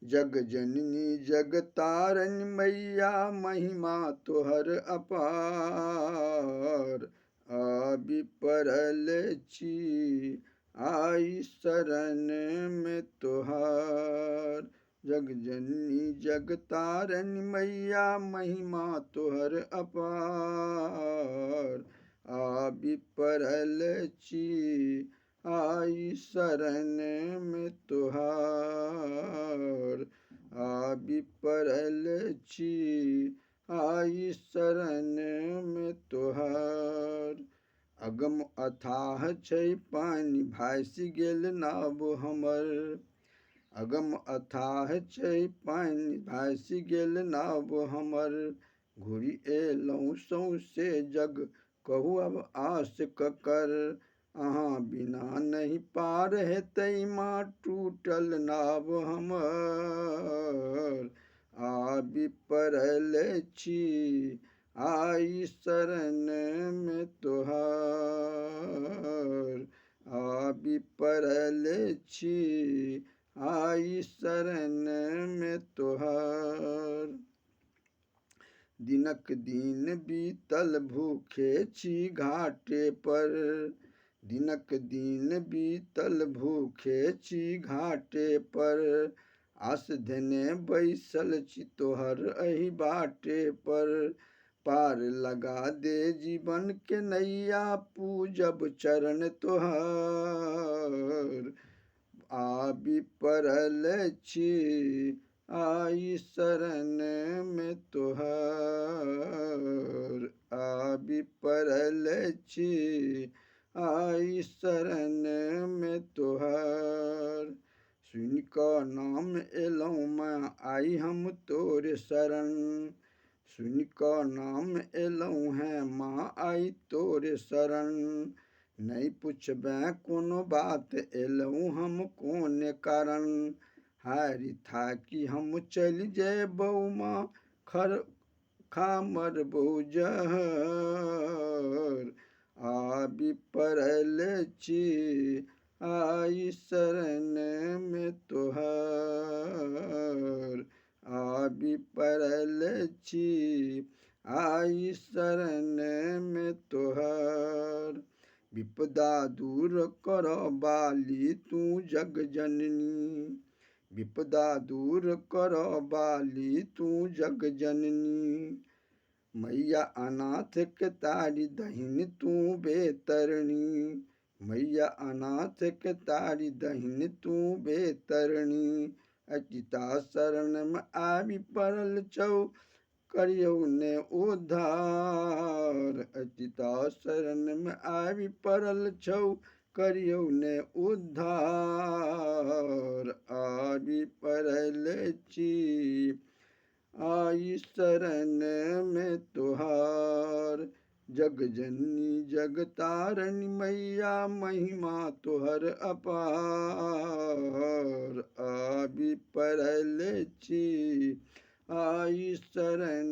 जग जननी जग तारनि मैया महिमा तोहर अपार। आबि पड़ल छी आइ शरण मे तोहार। जग जननी जग तारनि मैया महिमा तोहर अपार। आबि पड़ल छी आइ शरण मे तोहार। आबि पड़ल छी आइ शरण मे तोहार। अगम अथाह छै पानि भासि गेल नाव हमर। अगम अथाह छै पानि भासि गेल नाव हमर। घुरि एलहुँ सौंसे जग कहू आब आस ककर। अहाँ बिना नहि पार हेतै माँ टूटल नाव हमर। आबि पड़ल छी आइ शरण मे तोहार। आबि पड़ल छी आइ शरण मे तोहार। दिनक दिन बीतल भूखे छी घाटे पर। दिनक दिन बीतल भूखे छी घाटे पर। आस धेने बैसल छी तोहर एहि बाटे पर। पार लगा दे जीवन के नैया पूजब चरण तोहर। आबि पड़ल छी आइ शरण मे तोहार। आबि पड़ल छी आइ शरण मे तोहार। सुनि कऽ नाम एलहुँ माँ आइ हम तोर शरण। सुनि कऽ नाम एलहुँ हेँ माँ आइ तोर शरण। नहि पुछबेँ कोनो बात एलहुँ हम कोन कारण। हारि थाकि हम चलि जेबौ माँ खर खा मरबौ जहर। आबि पड़ल छी आइ शरण मे तोहार। आबि पड़ल छी आइ शरण मे तोहार। विपदा दूर कर बाली तू जग जननी। विपदा दूर कर बाली तू जग जननी। मैया अनाथ के तारी दहिन तू बेतरणी। मैया अनाथ के तारी दहिन तू बेतरणी। अचिता शरण मे आबि पड़ल छौ करियौ ने उद्धार। अचिता शरण मे आबि पड़ल छौ करियौ ने उद्धार। आबि पड़ल छी आइ शरण मे तोहार। जग जननी जग तारनि मैया महिमा तोहर अपार। आबि पड़ल छी आइ शरण